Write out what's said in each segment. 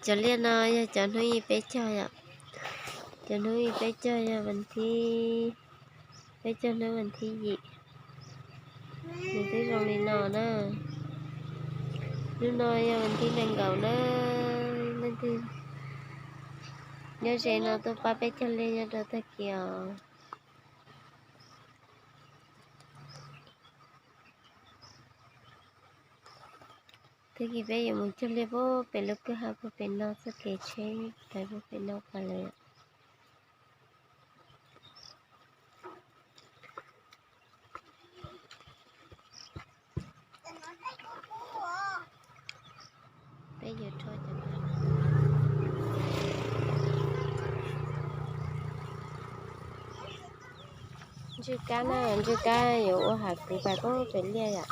Cov liaj no yog cov hnub yim peb caug yom. Cov hnub yim peb caug yog vas thib, peb caug hnub vas thib yim. Nws twb zoo li no na. Hnub no yog vas thib nees nkaum na. Leej twg nyob ze no tuaj pab peb cog liaj nyob rau tag kis os. Tag kis peb yuav mus cog liaj puag pem lub kwj ha puag pem no, txoj kev tsheb rau puag pem no pas lawm. Peb yuav rho cov ntswj kab na, ntswj kab yuav ua hav kwv pas puag pem liaj yom.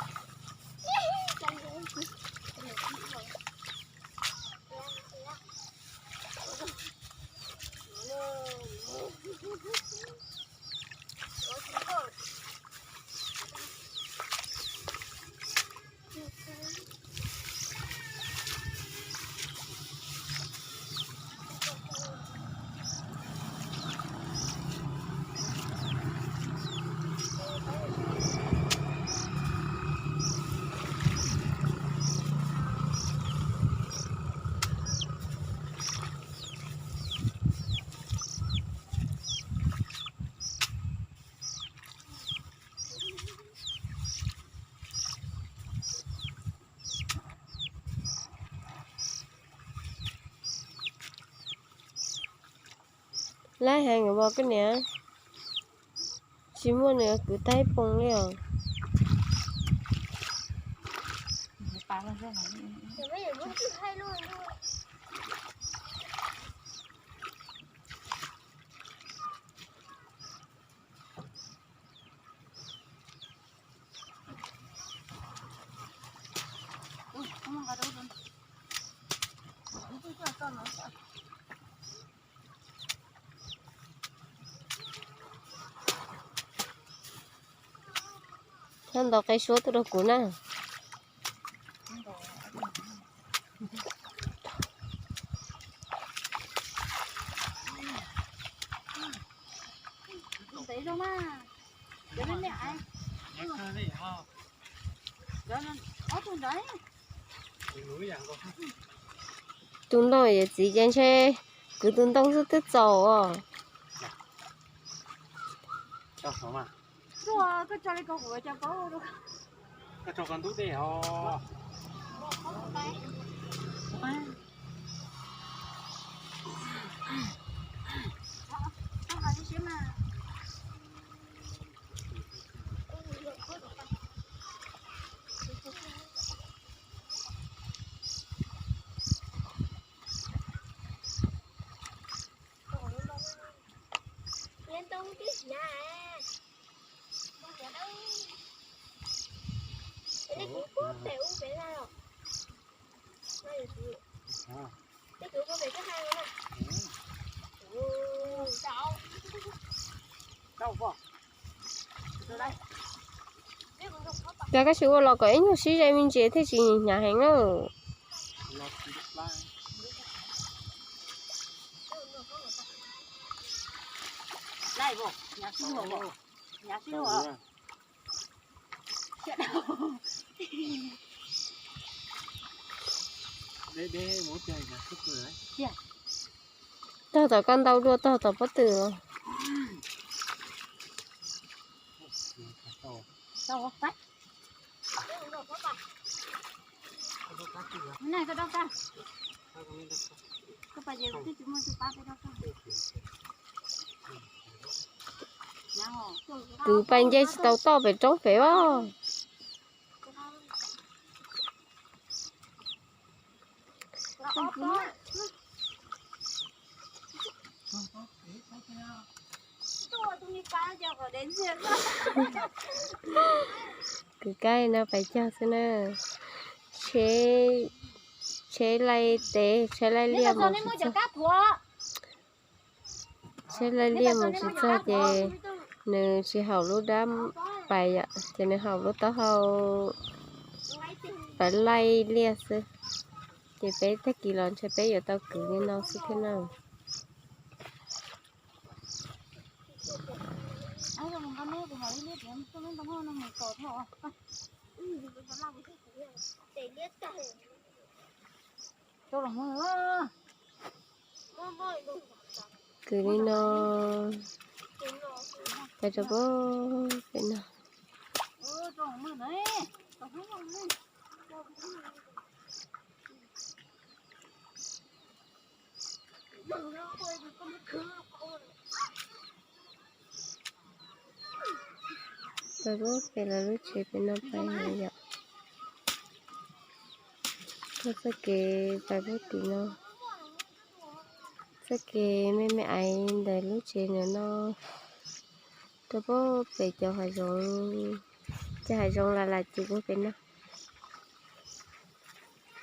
Lab heev os koj niam, tsis muaj nws kwv tag ib poos li os. Txhob ntaus qe suab tuaj rau kuv na. Tus ntoo yawm txiv ces ntshe kwv tus ntoo xwb twb txaus os. Cas koj sim ua los kom ib nyuag sib ze me ntsis thiaj tsis hnyav heev na. Tog tom koj ntau dua tog tom pob tw los. Kwv pais nce tsis tau toj pem roob pem os. Kwv Kaib no pais cog xwb na. Tsheb, tsheb laij teb, tsheb laij liaj mus tsis txog. Tsheb laij liaj mus tsis txog ces nws tsis haum lub dab pais yom, ces nws haum lub taub hau pais laij liaj xwb. Ces peb tag kis los ntshe peb yuav tau kwv li no xwb thiab na. Kwv li no, pais rau pem no. Pais pub pem lawv lub tsev pem no pais yom. Tuaj txoj kev pais pub tim no, txoj kev me me aiv ntawm lub tsev ntawm no rau pub pem cov hav zoov, cov hav zoov las las cus pub pem no.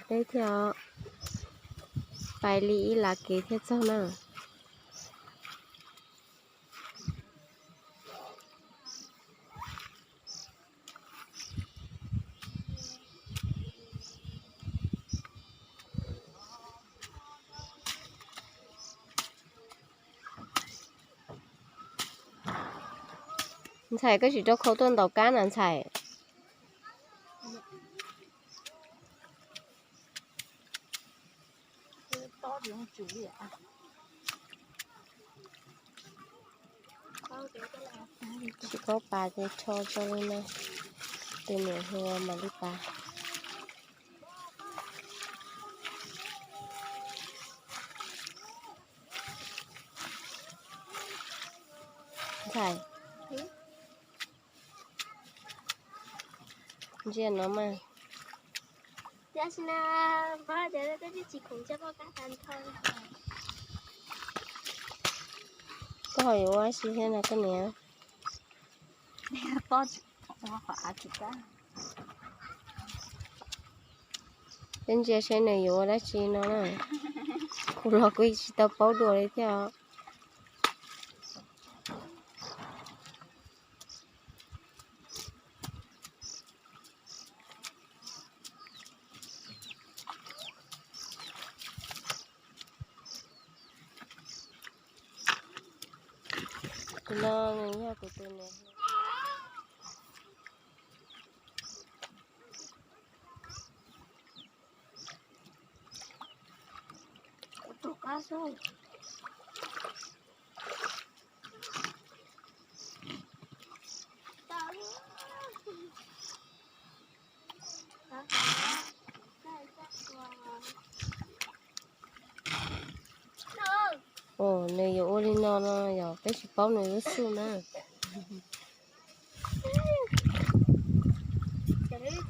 Peb thiaj pais li ib lav kev thiaj txog na. Ntxhais, koj tsis rau khau tuaj ntaus kab na ntxhais. Tsis paub pas ces rho rau li no, tus niam hluas mam li pas. Ntxhais, ntsia no mas. Koj ho yuav ua si thiab no koj niam? Peb ntsia seb nws yuav ua dab tsi no na. Kuv los kuv tsis tau paub dua li thiab os. Tus no nws yog kuv tus niam hluas. Nws yuav ua li no no yog peb tsis paub nws lub xub na.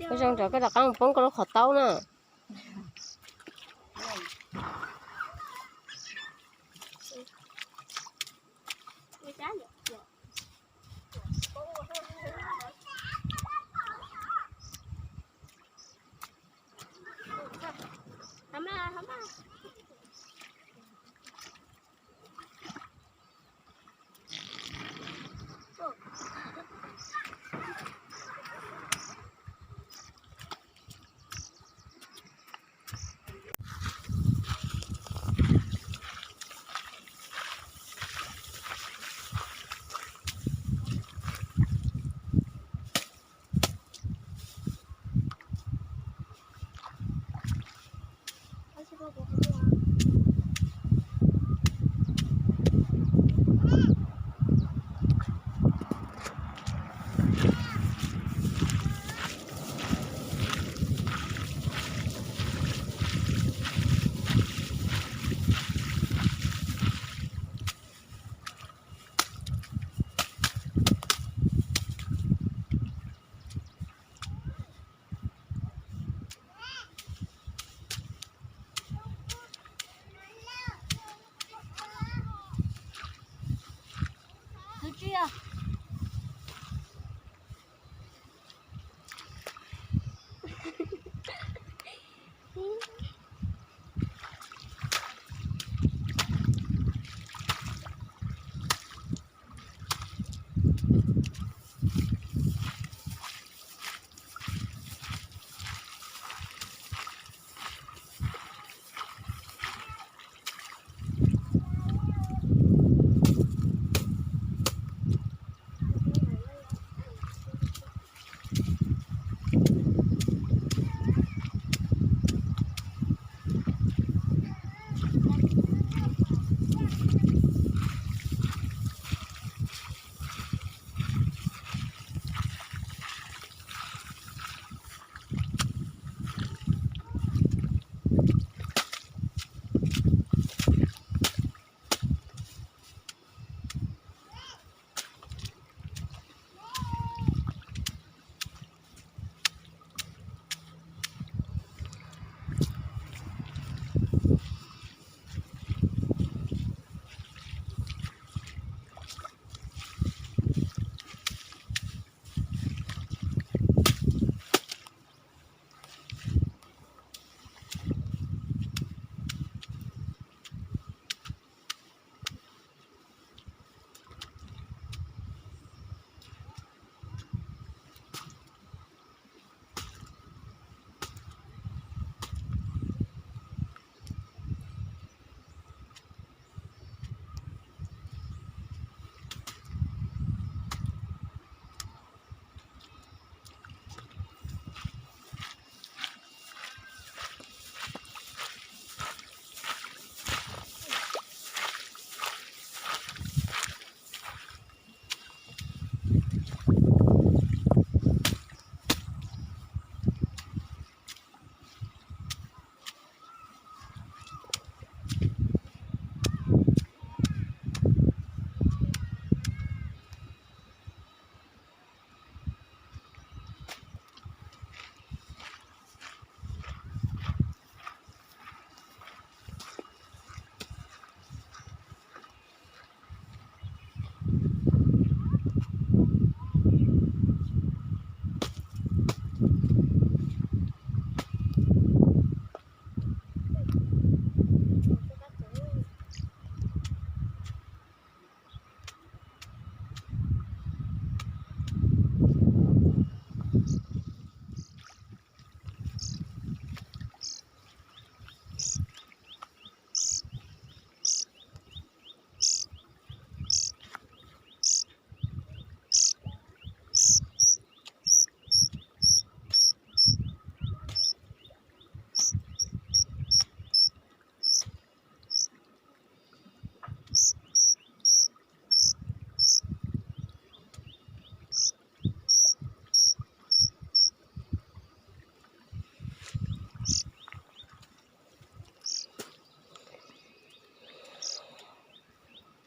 Koj zoo rov koj rov qab mus poob koj lub qhov taub na.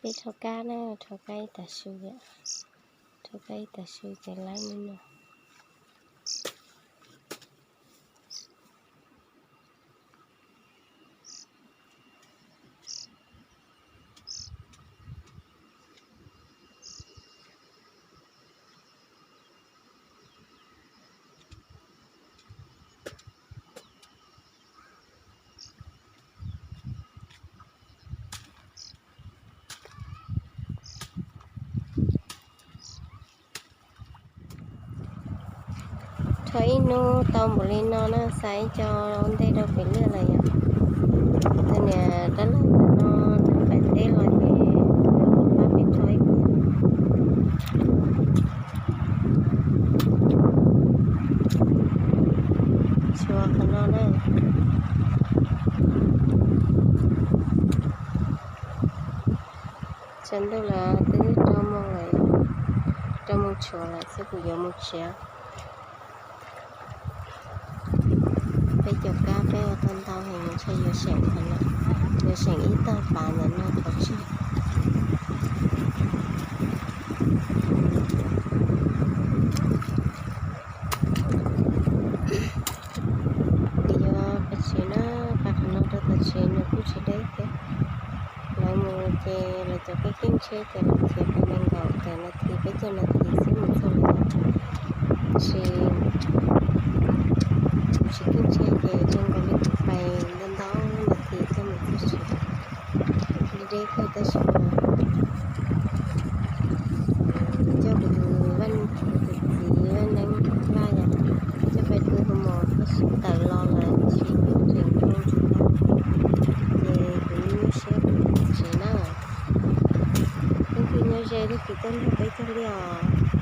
Peb rho kab na, rho kab ib tag su, rho kab ib tag su ces laib li no. Rho ib hnub tau npaum li no na, xa ib co ua ntej rau pem liaj lawm yom. Tus niam rab laj ntawm no twb pais teb los ces pab peb rho ib pliag. Tshuav qhov no na. Tshav ntuj los twb rau moos lawm, rau moos tshuav lawm xwb kuv yuav mus tsev. Peb caum kab peb ua tau ntau heev, ntshe yuav seem qhov no, yuav seem ib tog pav ntawm no qhov tseg. Yuav pab tsev na, pab qhov no rau tom tsev nws kuj tsis deb thiab. Lawv mus ces lawv cov keej keej tsheb ces lawv khiav pais nees nkaum tawm nas this peb caug nas this xwb mus txog lawm. Tab sis kuv tsis keej tsheb ces zoo nkaus li kuv pais ntau ntau nas this thiaj mus txog tsev. Deb deb kawg tab sis mas coj kuv tus vaj, kuv tus txiv Vaj Neeb Vaj yom, coj pais pw hu mos tab sis tawm los lawm tsis tseem zoo tsis tau, ces kuv nyuaj siab kuv mus tsev na. Leej twg nyob ze leej twg tuaj nrog peb cog liaj os.